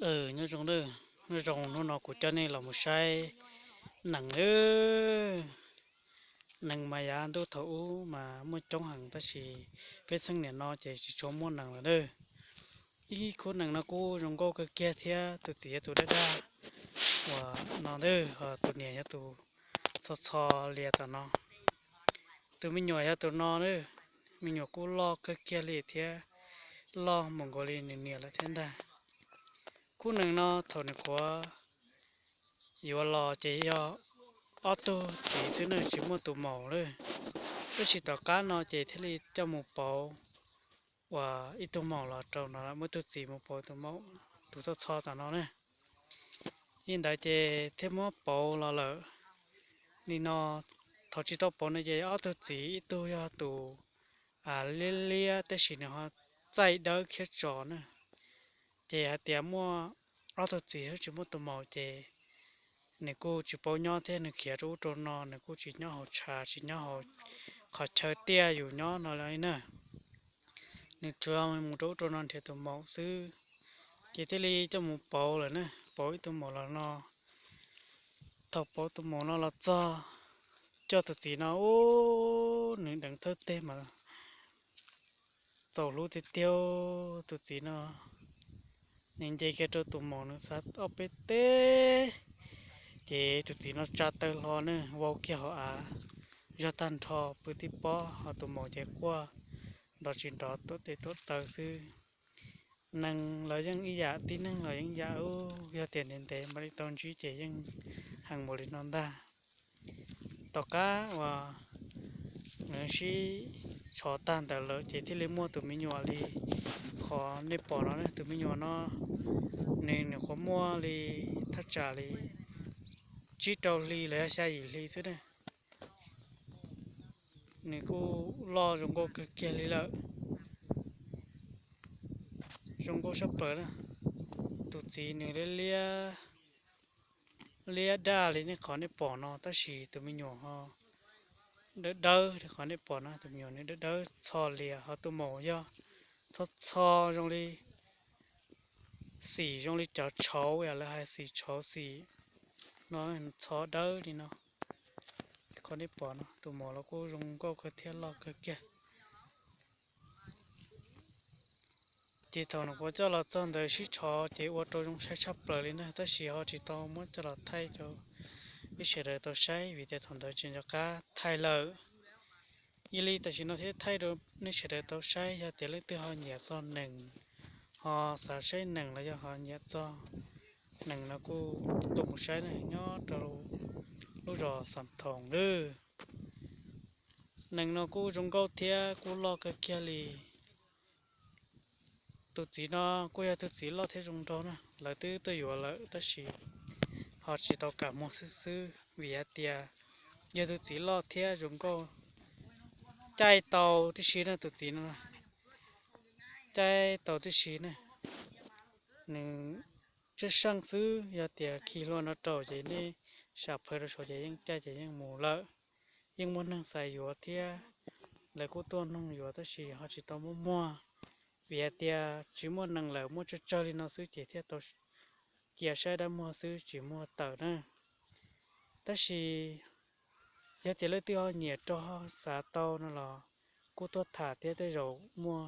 Nyob zoo, nyob zoo, hnub no kuv coj nej los mus saib nees nawb. Nees mas yav ntuj thaum ub mas muaj coob heev tab sis peb txheej niam no ces tsis tshua muaj nees lawm nawb. Ib khub nees no kuj zoo nkauj kawg kiag thiab, tus txiv yog tus daj daj uas no nawb, ho tus niam yog tus txho txho lias tom no. Tus me nyuam yog tus no nawb, me nyuam kuj loj kawg kiag li thiab, loj mus nkaus li nws niam lawm thiab ntag. Khub nees no thaum nws kuav yuav los ces yog ob tug txiv xwb na, tsis muaj tus maum lawm. Tab sis tom qab no ces thiaj li coj mus pauv uas ib tug maum los rau no, muaj ib tug txiv mus pauv tus maum, tus txho txho tom no na. Li ntawd ces thiaj muab pauv los lawm. Nim no thaum tsis tau pauv no ces ob tug txiv, ib tug yog tus liab liab tab sis nws ho txaij dawb khiab tso na. Ces hais tias muaj ob tug txiv tsis muaj tus maum ces nws kuj tsis paub nyob thiab, nws khiav rau ub rau no, nws kuj tsis nyob hauv tshav, tsis nyob hauv qhov chaw tiaj yus nyob no li na. Nws tsuas mus rau ub rau no nrhiav tus maum xwb, ces thiaj li coj mus pauv lawm na, pauv ib tug maum los no. Thaum pauv tus maum no los txog, coj tus txiv no ub, nws deev thawj teg mas txaus hlub tiag tiag. Tus txiv no nws nce kiag rau tus maum nws xav ob peb teg, ces tus txiv no tsa taw hlo na, vau kiag hauv av, zog tag nrho pw tib pob, ho tus maum ces quaj nrov tsis nrov tuam tes tuam taw xwb. Nees los yeej ib yam, tib neeg los yeej ib yam, yog tias ntev ntev mam li tau ntsib ces yeej heev npaum li no ntag. Tom qab uas nws sib tshov tag ntawd lawm ces thiaj li muaj tus me nyuam li qhov nej pom no. Tus me nyuam no nws nyuam qhuav muaj li thaj tsam li tsib rau hli los yog xya yim hli xwb na. Nws kuj loj zoo nkauj kawg kiag li lawm, zoo nkauj sab plaws na. Tus txiv nws liab liab daj li nej qhov nej pom no, tab sis tus me nyuam ho dawb dawb li qhov nej pom no. Tus me nyuam nws dawb dawb txho lias, ho tus maum yog txho txho zoo li xim, zoo li cov tshauv, yam lawv hais xim tshauv xim no, txho dawb li no. Qhov nej pom no tus maum los kuj zoo nkauj kawg thiab loj kawg kiag. Ces thaum nws kuav coj los txog ntawd sib tshov ces ua rau zoo saib tshaj plaws li ntag, tab sis ho tsis tau muab coj los thaij rau peb sawv daws tau saib vim tias thaum ntawd tsis nco qab thaij lawm. Yog li tam sim no thiaj thaij rau nej sawv daws tau saib, yog tias leej twg ho nyiam txog nees, ho xav saib nees los yog ho nyiam txog nees no kuj tuaj mus saib na, nyob rau lub zos Xam Thoom lawm. Nees no kuj zoo nkauj thiab kuj loj kawg kiag li. Tus txiv no kuj yog tus txiv loj thiab zoo nraug na, lawv twb tuaj yuav lawm tab sis ho tsis tau kam muag xwb xwb, vim hais tias yog tus txiv loj thiab zoo nkauj, caij tau tib si na tus txiv no, caij tau tib si na. Nws tseej seej xwb, yog tias khi hlua no rau ces nej sam phawj rau saud ces yeej caij ces yeej mus lawm. Yeej muaj neeg xav yuav thiab, lawv kuj tuaj noog yuav tab sis ho tsis tau muaj muag, vim hais tias tsis muaj nees lawm, muaj tsawg tsawg li no xwb ces thiaj tau cia saib dab muag xwb tsis muaj tawm na. Tab sis yog tias leej twg ho nyiam rau xav tau no los kuj tuaj tham thiab, tej zaum muaj